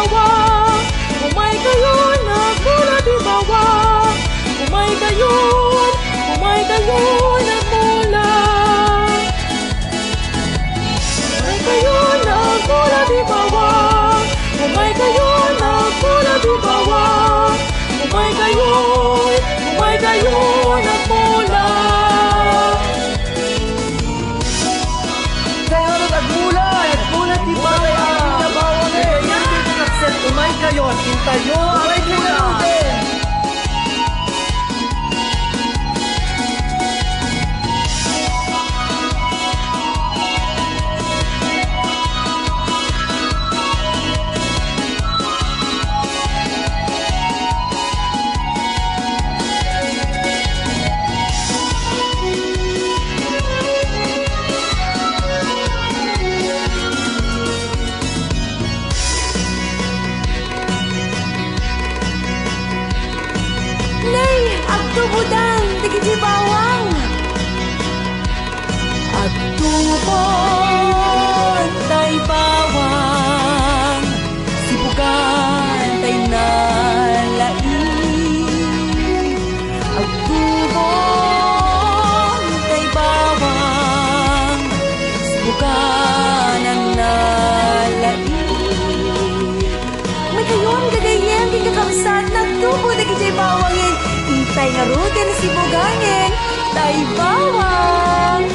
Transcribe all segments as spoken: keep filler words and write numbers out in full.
Bawang, umay kayon, agmula ti bawang. Umay kayon, umay kayon, agmula. Umay kayon, agmula ti bawang. Umay kayon, agmula ti bawang. Umay kayon, umay kayon, agmula. Kaya ngarud agmula, agmula ti bawang. Agmula ti bawang, eh. Yan, dito kakset, umay kayo, intayo, agmula. Nay, agtubodan dagiti bawang. Agtubon tay bawang, sibugan tay nalaing. Agtubon tay bawang, sibugan a nalaing. Umay kayon, gagayyem ken kakabsat, nagtubo dagidiay bawangen. Intay ngaruden a sibugangen tay bawang.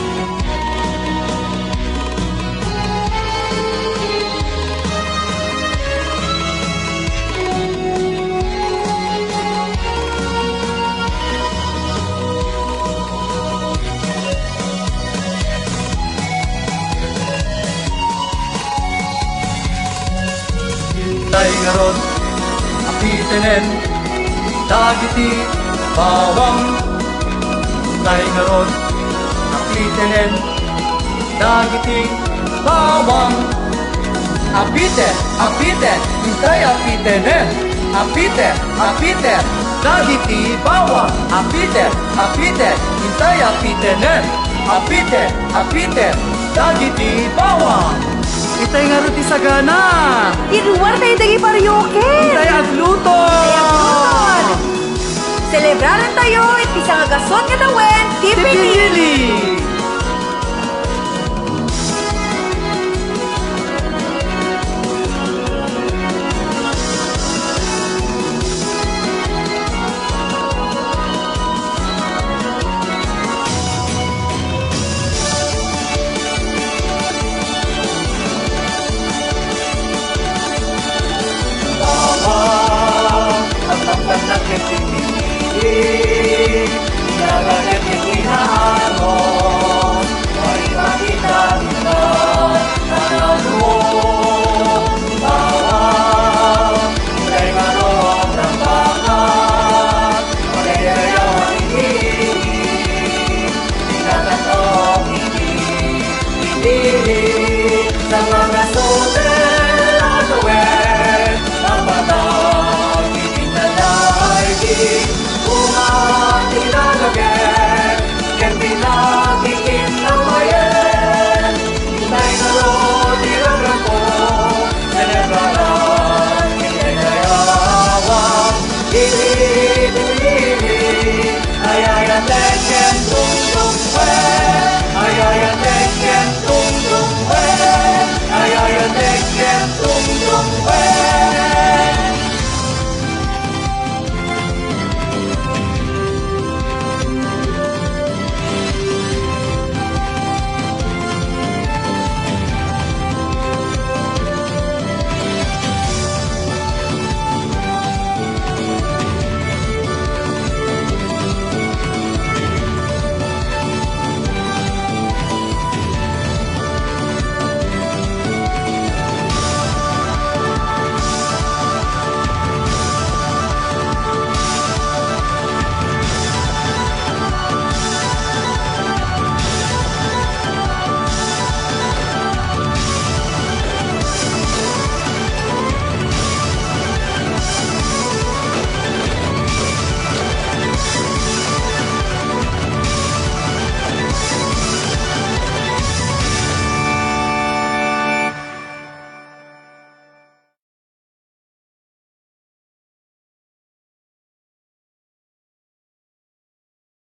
Tay ngarud, apitenen dagiti bawang. Tay ngarud, apitenen dagiti bawang. Apite, apite, intay apitenen. Apite, apite, dagiti bawang. Apite, apite, intay apitenen. Apite, apite, dagiti bawang. Itay ngarud ti sagana. Ti ruar tayo dagiti parioken. Itay agluto. Itay agluto. Selebraren tayo iti sangagasut nga tawen ti pinili.